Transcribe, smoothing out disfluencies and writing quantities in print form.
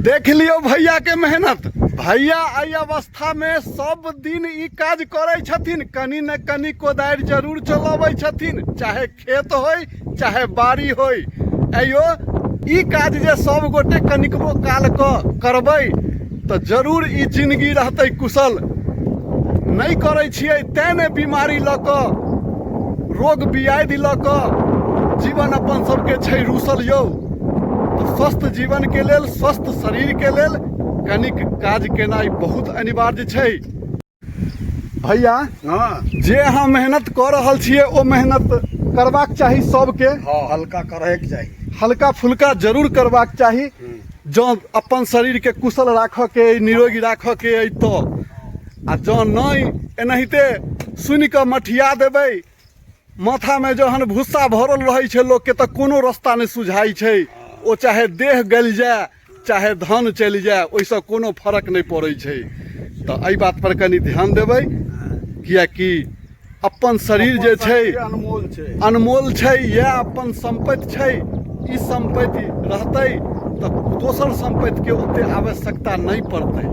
देख लियौ भैया के मेहनत। भैया एहि अवस्था में सब दिन ई काज करै छथिन, कनि ने कनि कोदारि जरूर चलबै छथिन, चाहे खेत होय चाहे बाड़ी होय। अयो ई काज जे सब गोटे कनिकबो काल क करबै तऽ जरूर ई जिंदगी रहतै कुशल। नहि करै छियै तें ने बीमारी लऽ कऽ, रोग बियाधि लऽ कऽ जीवन अपन सबके छै रूसल यौ। तऽ स्वस्थ जीवनके लेल, स्वस्थ शरीरके लेल कनिक काज केनाइ बहुत अनिवार्य छै। भैया, जे अहाँ मेहनत कऽ रहल छियै ओ मेहनत करबाक चाही सबके। हँ, हल्का करैके चाही, हल्का फुल्का जरूर करबाक चाही। जँ अपन शरीरके कुशल राखऽके अइ, निरोगी राखऽके अइ तऽ, आ जँ नहि एनाहिते सुनि कऽ मठिया देबै, माथामे जहन भुस्सा भरल रहै छै लोकके तऽ कोनो रस्ता नहि सुझाइ छै। ओ चाहे देह गलि जाय चाहे धन चलि जाय, ओहिसँ कोनो फरक नहि पड़ै छै। तऽ एहि बात पर कनि ध्यान देबै, किएकि अपन शरीर जे छै अनमोल छै, अनमोल छै, इएह अपन सम्पत्ति छै। ई सम्पत्ति रहतै तऽ दोसर सम्पत्तिके ओते आवश्यकता नहि पड़तै।